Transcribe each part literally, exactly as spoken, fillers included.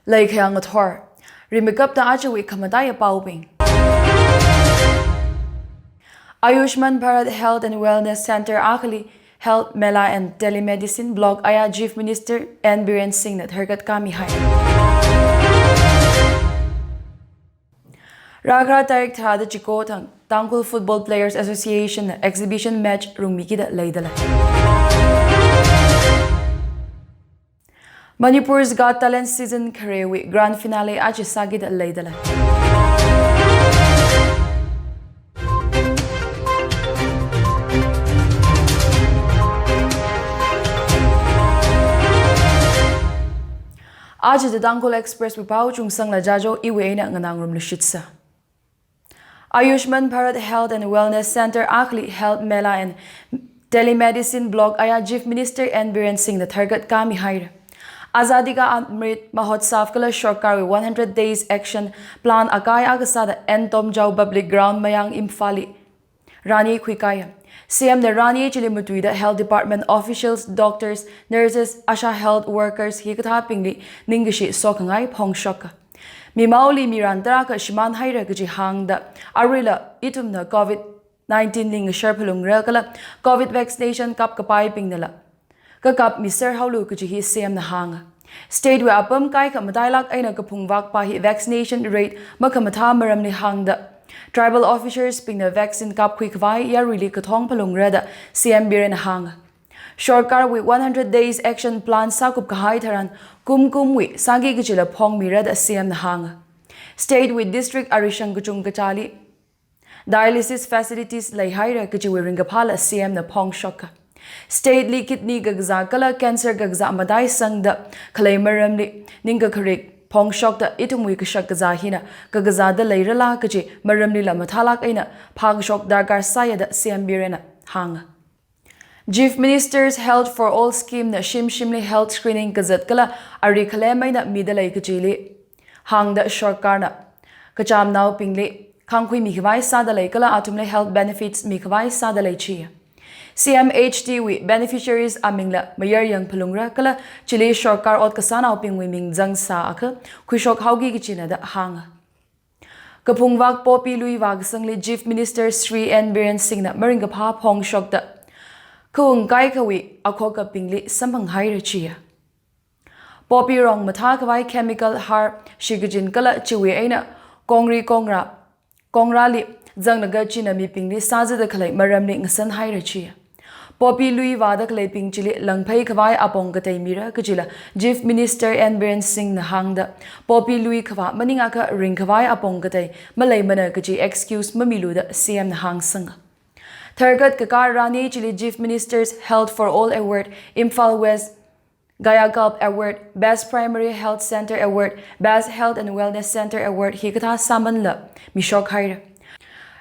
Leikhayang ngathor. Rimeikapta ajawui khamataiya paobing. Ayushman Bharat Health and Wellness Center akhali Health Mela and Telemedicine Block aya Chief Minister N Biren Singh na tharkat kamihai. Rākhara tarik tharāda chiko thang Tangkhul Football Players Association na exhibition match rungmikida leidalei. Manipur's Got Talent Season kharewui grand finale aja sākida leidalei. Aja The Tangkhul Express wui pao chungsangla jajo iwui eina nganāngarum lushitsa. Ayushman Bharat Health and Wellness Center akhali Health Mela and Telemedicine Block aya Chief Minister N Biren Singh na tharkat kamihaira. Azadi Ka Amrit Mahotsav kala sorkarwui one hundred Days Action Plan akai akha sāda N Tomjao Public Ground Mayang Imphal li rani khuikaiya. C M na rani chili matuida health department officials, doctors, nurses, ASHA health workers hikathābingli ningkashi sokhangai phongshoka. Mimaoli miran tarākha shimānhaira kaji hāngda, aruila ithumna covid nineteen li ngashar phalungra kala covid vaccination kapkapaibingnala kakap miser haolu kaji hi C M na hānga. State wui apam kaikha matailāk eina kaphungvakpa hi vaccination rate makhamathā maramli hāngda, tribal officers bingna vaccine kapkhui khavai yaruili kathong phalungra da C M Biren na hānga. Sorkarwui one hundred Days Action Plan sākup kahai tharan kumkumwui sāki kachila phongmira da C M na hānga. State wui district arishang kachungkachāli dialysis facilities leihaira kajiwui ringkaphāla C M na phongshoka. State li kidney kakazā kala cancer kakazā mataisangda khalei maramli ningkakharik phongshokda ithumwui kashak kazā hina kakazāda leirala kaji maramlila mathālāk eina phākashok darkar sāya da C M Biren na hānga. Chief Minister's Health for All Scheme na shim shimli health screening kazat kala ari khalem eina midalei kajili hāngda sorkarna kachamnaobingli khangkhui mikhavai sādalei kala athumli health benefits mikhavai sādalei chiya. C M H D wui beneficiaries amingla mayar yang phalungra kala chili sorkar ot kasānaobingwui ming zangsā akha khuishok haoki kachina da hānga. Kaphungvak Poppy Lui vākasangli Chief Minister Shri N Biren Singh na maringkaphā phongshokda, khaung kaikhawui akhokabingli samphanghaira chiya. Poppy rong mathākhavai chemical har shikachin kala chiwui eina kongri kongra, kongrali zanglaga china mibingli sāzada khalei maramli ngasanhaira chiya. Poppy Lui vāda khaleibing chili langphei khavai apong katei mira kajila Chief Minister N Biren Singh na hāngda, Poppy Lui khavā maningakha ringkhavai apong katei maleimana kaji excuse mamilu da C M na hāngsanga. Tharkat kakā rani chili Chief Minister's Health for All Award, Imphal West Kayakalp Award, Best Primary Health Center Award, Best Health and Wellness Center Award hikathā sāmanla mishokhaira.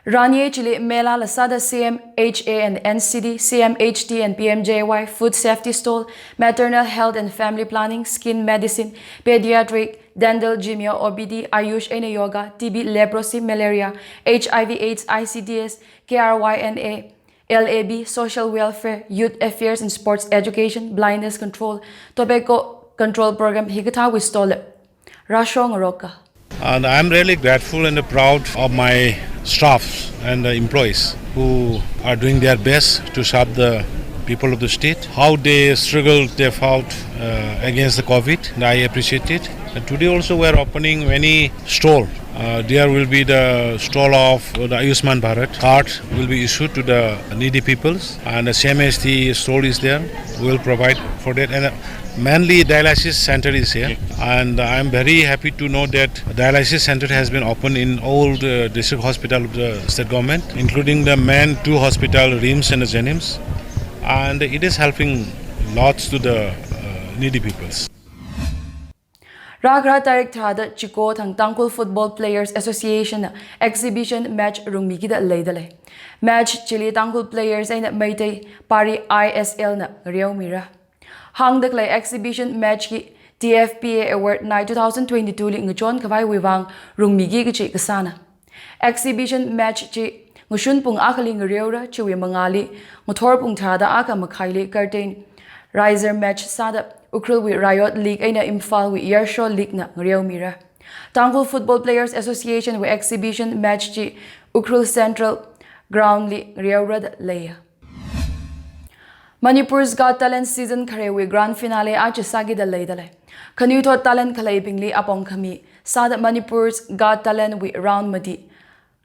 Rani chili mela la sāda C M H A and N C D, C M H T and P M J Y, Food Safety Stall, Maternal Health and Family Planning, Skin Medicine, Pediatric, Dental, Gimeo, O P D, Ayush eina Yoga, T B, Leprosy, Malaria, H I V AIDS, I C D S, K R Y N A, L A B, Social Welfare, Youth Affairs and Sports Education, Blindness Control, Tobacco Control Program hikathāwui stall rāshongaroka. And I'm really grateful and proud of my staffs and the employees who are doing their best to serve the people of the state. How they struggle, they fought, uh, against the covid, and I appreciate it. And today also we are opening many stall. Uh, there will be the stall of the Ayushman Bharat card will be issued to the needy peoples, and the C M H T stall is there. We will provide for that, and, uh, mainly dialysis center is here. Yeah. And I am very happy to know that dialysis center has been opened in all the district hospital of the state government, including the main two hospital, RIMS and the JNIMS, and it is helping lots to the, uh, needy peoples. Rākhara tarik tharāda chiko thang Tangkhul Football Players Association na exhibition match rungmikida leidalei. Match chili Tangkhul players eina Meitei Pari I S L na ngareomira. Hāngda khalei exhibition match hi T F P A Award nai two thousand twenty-two li ngachonkhavaiwui vang rungmiki kachi kasāna. Exhibition match chi ngashun pung akhali ngareora, chiwui mangāli ngathor pung tharāda akha makhaili curtain raiser match sāda Ukhrulwui Riot League eina Imphalwui Yarsho League na ngareomira. Tangkhul Football Players Association wui exhibition match chi Ukhrul Central Ground li ngareorada leiya. Manipur's Got Talent season kharewui grand finale aja sākida leidalei. Khanuithot talent khaleibingli apong khami sāda Manipur's Got Talent wui round mati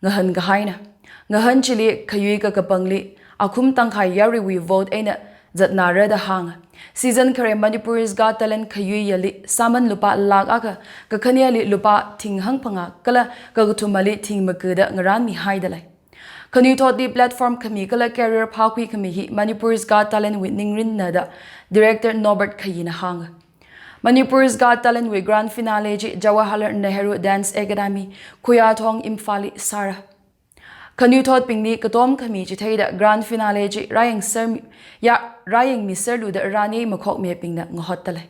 ngahānkahaina. Ngahān chili khayui kakapangli akhum tangkhai yaruiwui vote eina zatnara da hānga. Season khare Manipur's Got Talent khayui yali sāman lupā lakh akha, kakhaneli lupā thing hangphangā kala kakathumali thing maga da ngarānmihaidalei. Khanuithotli platform khami kala career phākhui khami hi Manipur's Got Talent wui ningrinna da Director Norbert Khayina hānga. Manipur's Got Talent wui grand finale chi Jawaharlal Nehru Dance Academy, Khuyathong, Imphalli sāra. Khanuithotbingli katom khami chitheida grand finale chi rāyangsermi, ya, rāyangmiserlu da rani makhokmibingna ngahotdalei.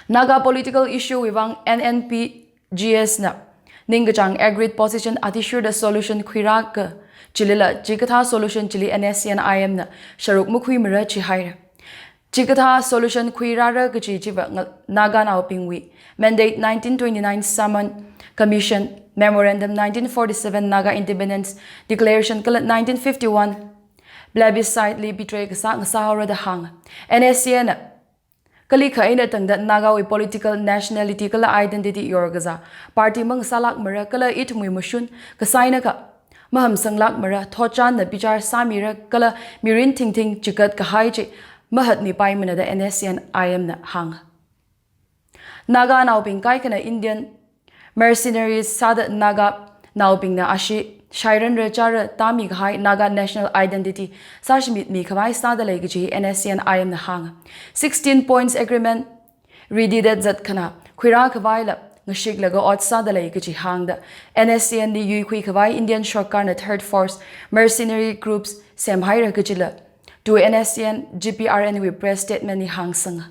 Naga political issue wui vang N N P G S na ningkachāng agreed position athishurda solution khuirāka chilila, chikathā solution chili N S C N I M na sharuk makhuimara chihaira. Chikathā solution khuirāra kaji chiva nga-, Naganaobingwui Mandate nineteen twenty-nine Summon Commission, Memorandum nineteen forty-seven Naga Independence Declaration kala nineteen fifty-one Plebiscite li betray kasā ngasāhaora da hānga. N S C N na kalikha eina tangda Nagawui political nationality kala identity yorkazā party mangasālākmara kala ithumwui mashun kasaina kha mahamsanglākmara, thotchanna bichar sāmira kala mirin thingthing chikat kahai chi mahatmipaimana da N S C N I M na hānga. Naganaobing kaikhana Indian mercenaries sāda Naganaobingna ashee shairanra chara tāmikahai Naga national identity sāshimitmi khavai sādalei kaji N S C N I M na hānga. Sixteen points agreement rididet zatkhana khuirā khavaila ngashiklaga ot sādalei kaji hāngda N S C N li yuikhui khavai Indian sorkarna third force mercenary groups semhaira kajila tu N S C N G P R N wui press statement li hāngsanga.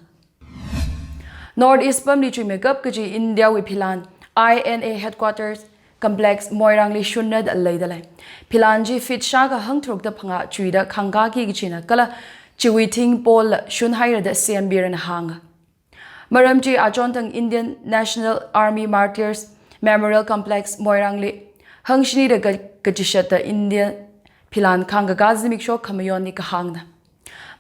North East pamli chuimeikap kaji India wui philan I N A headquarters complex Moirangli shunrada leidalei. Philan chi feet shākha hangtharukda phangā chuida khangkaki kachina kala chiwui thing polla shunhaira da C M B rana hānga. Maram chi achonthang Indian National Army Martyrs Memorial Complex Moirangli hangshinida ka-, kachishatda India philan khangkaka zimiksho khamayonli kahāngna.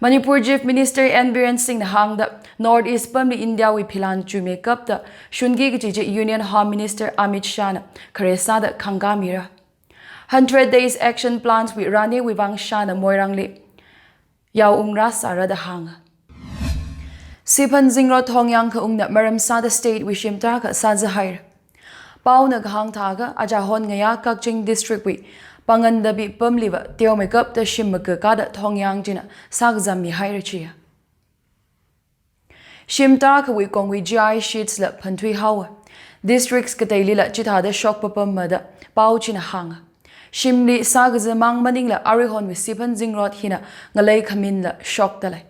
Manipur Chief Minister N Biren Singh na hāngda North East pamli India wui philan chuimeikapta shunki kaji chi Union Home Minister Amit Shah na khare sāda khangkamira. Hundred Days Action Plans wui raniwui vang Shah na Moirangli yaoungra sāra da hānga. Siphan zingrot thongyang khaungna maram sāda state wui shim tarākha sāzahaira. Paona kahāng thākha, achahon ngayā Kakching District wui Pangandabi pamliva teomeikapta shim makakada thongyang china sākazammihaira chiya. Shim tarākhawui kongwui G I sheets la phanthuihaowa. Districts kateilila chithāda shokpapammada pao china hānga. Shimli sākazamang maningla aruihonwui siphan zingrot hina ngalei khaminla shokdalei.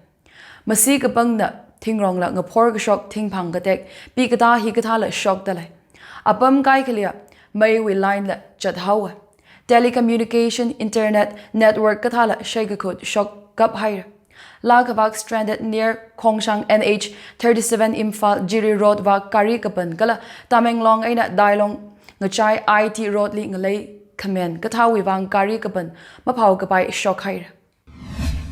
Masi kapangna thingrongla ngaphor kashok thingphang katek, pi katā hi kathāla shokdalei. Apam kaikhaliya meiwui line la chathaowa. Telecommunication, internet, network kathāla shaikakhut shokkaphaira. Laa khavak stranded near Khongshang N H thirty-seven Imphal Jiri Road vak gari kapan kala Tamenglong eina Dailong ngachai I T Road li ngalei khamen kathāwui vang gari kapan maphao kapai shokhaira.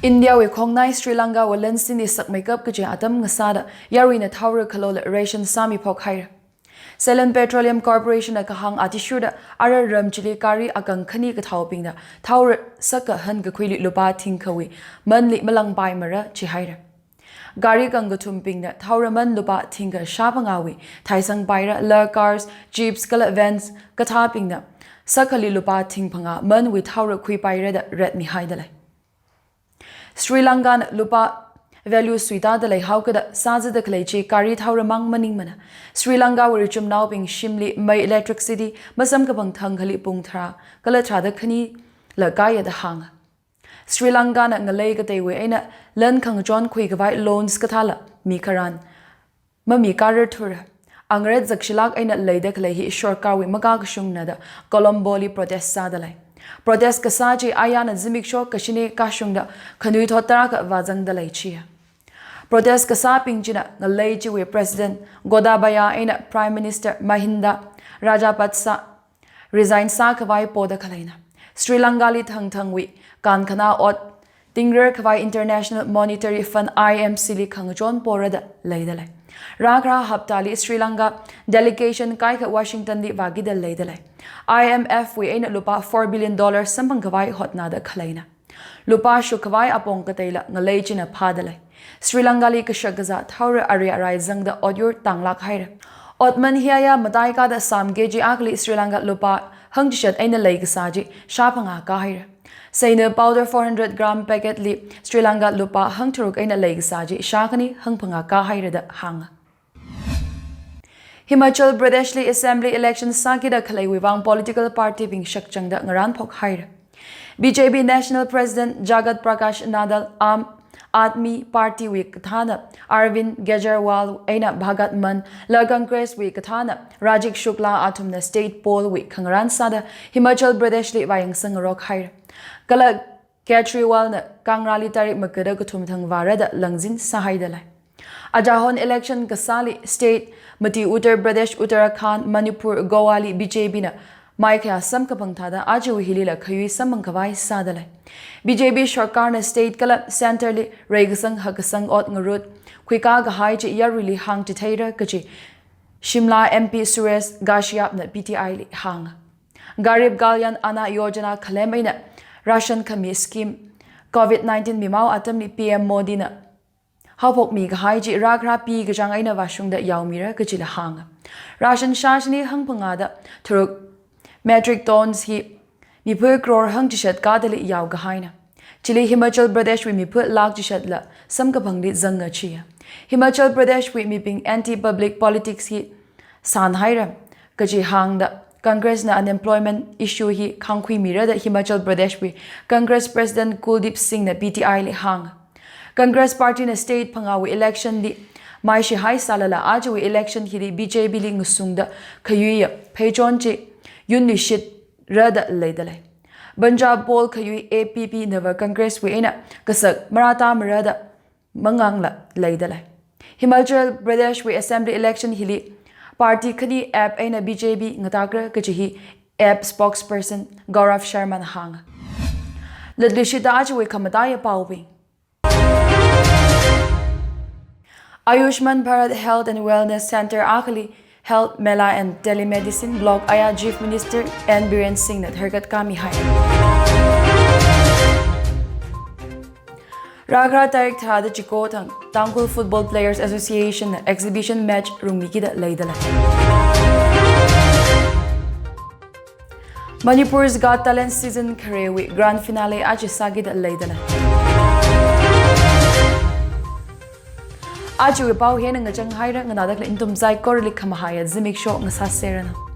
India wui khongnai Sri Lanka wui lansinli sakmeikap kaji atam ngasāda yaruina thaora khalola ration sāmiphokhaira. Ceylon Petroleum Corporation na kahāng athishurda ara ram chili gari akang khani kathaobingna thaora saka hankakhuili lupā thingkhawui manli malangpaimara chihaira. Gari kangkathumbingna thaora man lupā thingkha shāphangāwui thaisangpaira, la cars, jeeps kala vans kathābingna sakhali lupā thingphangā manwui thaora khuipaira da ratmihaidalei. Sri Lanka na lupā value suitāda leihao kada sāzada khalei chi gari thaora mang maningmana. Sri Lanka wui richumnaobing shimli mei electricity masamkaphang thangkhali pung tharā kala tharāda khanila kaya da hānga. Sri Lanka na ngalei kateiwui eina lan khangachon khuikhavai loans kathāla mikharan mamikārarthura. Angaret zakshilāk eina leida khalei hi sorkarwui makakashungna da Colombo li protest sādalei. Protest kasā chi ayāna zimiksho kashine kashungda khanuithot tarākha vāzangdalei chiya. Protest kasābing china ngalei chiwui President Gotabaya eina Prime Minister Mahinda Rajapaksa resign sākhavai poda khaleina. Sri Lanka li thangthangwui kankhana ot tingrarkhavai International Monetary Fund, I M F li khangachon porada leidalei. Rākhara haptali Sri Lanka delegation kaikha Washington li vākida leidalei. I M F wui eina lupā four billion dollar samphangkhavai hotnada khaleina. Lupā shukkhavai apong kateila ngalei china phādalei. Sri Lanka li kashak kazā thaora, ari arai zangda otyur tanglāk haira. Otman hiya mataikada sāmki kaji akhali Sri Lanka lupā hangchishat eina leikasā chi shāphangā kāhaira. Seina powder four hundred gram packet li Sri Lanka lupā hangtharuk eina leikasā chi shākhani hangphangā kāhaira da hānga. Himachal Pradesh li Assembly election sākida khaleiwui vang political party bing shakchangda ngarān phok haira. B J P National President Jagat Prakash Nadda, Aam Aadmi Party wui kathāna Arvind Kejriwal eina Bhagat Mann, la Congress wui kathāna Rajit Shukla athumna state poll wui khangarān sāda Himachal Pradesh li vāyangsang ngarok haira. Kala Kejriwal na Kangrali tarik magada kathum thang vāra da langzin sāhaidalei. Ajahon election kasāli state mati Uttar Pradesh, Uttarakhand, Manipur, Goa li B J P na maikhayā samkaphang thāda aja hili la khayui samphangkhavai sādalei. B J P sarkar na state kala center li reikasang hakkasang ot ngarut khuikā kahai chi yaruili hāngchitheira kaji Shimla M P Suresh Kashyap na P T I li hānga. Garib Kalyan Anna Yojana khalem eina ration khami scheme, covid nineteen mimao atamli P M Modi na haophokmi kahai chi rākhara pi kachāng eina vāshungda yaomira kajila hānga. Ration shāshini hangphangāda tharuk metric tons hi miphu crore hangchishat kadali yao kahaina. Chili Himachal Pradesh wui miphu lakh chishat la samkaphangli zanga chiya. Himachal Pradesh wui mibing anti-public politics hi sānhaira kaji hāngda Congress na unemployment issue hi khangkhuimira da Himachal Pradesh wui Congress President Kuldeep Singh na P T I li hānga. Congress party na state phangāwui election li maishihai sālala ajawui election hili B J P li ngasungda khayuiya pheichon chi yunluishitra da leidalei. Punjab poll khayui A P P nava Congress wui eina kasak marātamara da mangāngla leidalei. Himachal Pradesh wui Assembly election hili party khani app eina B J P ngatakra kaji hi app spokesperson Gaurav Sharma na hānga. Latluishita ajawui khamataiya paobing. Ayushman Bharat Health and Wellness Center akhali Health Mela and Telemedicine Block aya Chief Minister N Biren Singh na tharkat kami hai. Rākhara tarik tharāda chiko thang Tangkhul Football Players Association na exhibition match rungmikida leidalei. Manipur's Got Talent Season kharewui grand finale aja sākida leidalei. Ajawui pao hina ngachang haira, nganāda khalei nathum saikorali khamahaiya zimiksho ngasāseranu.